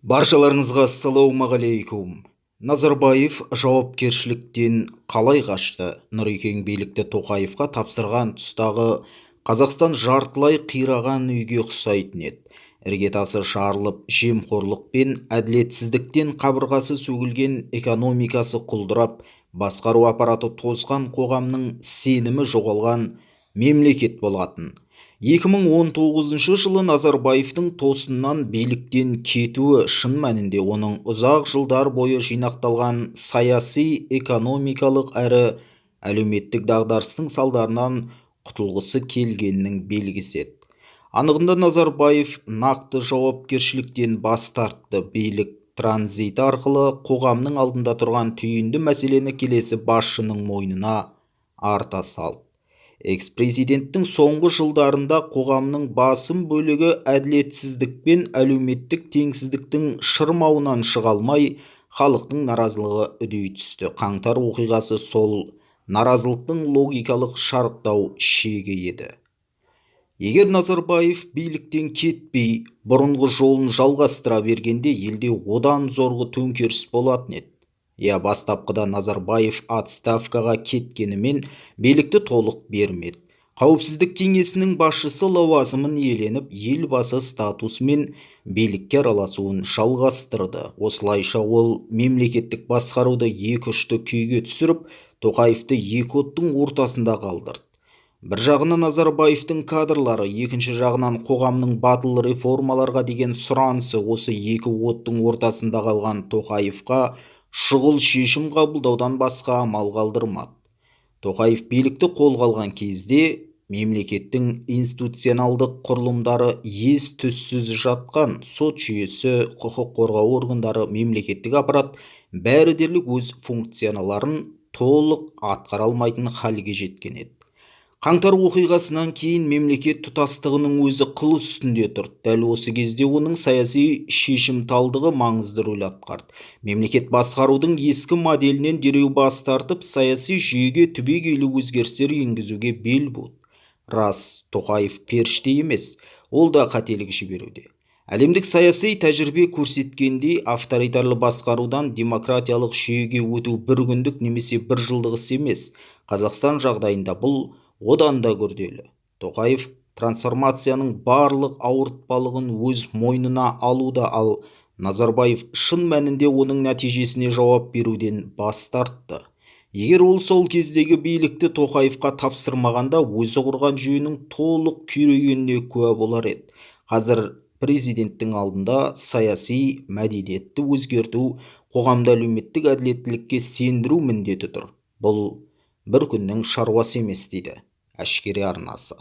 Баршаларыңызға ассалаумағалейкум. Назарбаев жауапкершіліктен қалай қашты? Нұрекең билікті Тоқаевқа тапсырған тұстағы Қазақстан жартылай қираған үйге ұқсайтын еді. Іргетасы жарылып, жемқорлық пен әділетсіздіктен қабырғасы сөгілген, экономикасы құлдырап, басқару аппараты тозған, қоғамның сенімі жоғалған мемлекет болатын. 2019 жылы Назарбаевтың тосыннан биліктен кетуі шын мәнінде оның ұзақ жылдар бойы жинақталған саяси, экономикалық әрі әлеуметтік дағдарыстың салдарынан құтылғысы келгенінің белгісі еді. Анығында, Назарбаев нақты жауапкершіліктен бас тартты, билік транзиті арқылы қоғамның алдында тұрған түйінді мәселені келесі басшының мойнына арта салды. Экс-президенттің соңғы жылдарында қоғамның басым бөлігі әділетсіздік пен әлеуметтік теңсіздіктің шырмауынан шыға алмай, халықтың наразылығы үдей түсті. Қаңтар оқиғасы сол наразылықтың логикалық шарықтау шегі еді. Егер Назарбаев биліктен кетпей, бұрынғы жолын жалғастыра бергенде, елде одан зорғы төңкеріс болатын еді. Иә, бастапқыда Назарбаев отставкаға кеткенімен, билікті толық бермеді. Қауіпсіздік кеңесінің басшысы лауазымын иеленіп, елбасы статусымен билікке араласуын жалғастырды. Осылайша ол мемлекеттік басқаруды екі ұшты күйге түсіріп, Тоқаевты екі оттың ортасында қалдырды. Бір жағынан Назарбаевтың кадрлары, екінші жағынан қоғамның батыл реформаларға деген сұранысы осы екі оттың ортасында қалған Тоқаевқа шұғыл шешім қабылдаудан басқа амал қалдырмады. Тоқаев билікті қолға алған кезде мемлекеттің институционалдық құрылымдары ес түссіз жатқан: сот жүйесі, құқық қорғау органдары, мемлекеттік аппарат бәрі дерлік өз функцияларын толық атқара алмайтын халге жеткен еді. Қаңтар оқиғасынан кейін мемлекет тұтастығының өзі қыл үстінде тұрды. Дәл осы кезде оның саяси шешімталдығы маңызды рөл атқарды. Мемлекет басқарудың ескі моделінен дереу бас тартып, саяси жүйеге түбегейлі өзгерістер енгізуге бел буды. Рас, Тоқаев періште емес, ол да қателік жіберуде. Әлемдік саяси тәжірибе көрсеткендей, авторитарлы басқарудан демократиялық жүйеге өту бір күндік немесе бір жылдық іс емес. Қазақстан жағдайында бұл одан да күрделі. Тоқаев трансформацияның барлық ауыртпалығын өз мойнына алуда, ал Назарбаев шын мәнінде оның нәтижесіне жауап беруден бас тартты. Егер ол сол кездегі билікті Тоқаевқа тапсырмағанда, өзі құрған жүйенің толық күйрегеніне куә болар еді. Қазір президенттің алдында саяси мәдениетті өзгерту, қоғамды әлеуметтік әділеттілікке сендіру міндеті тұр. Бұл бір күннің шаруасы емес, дейді Әшкере арнасы.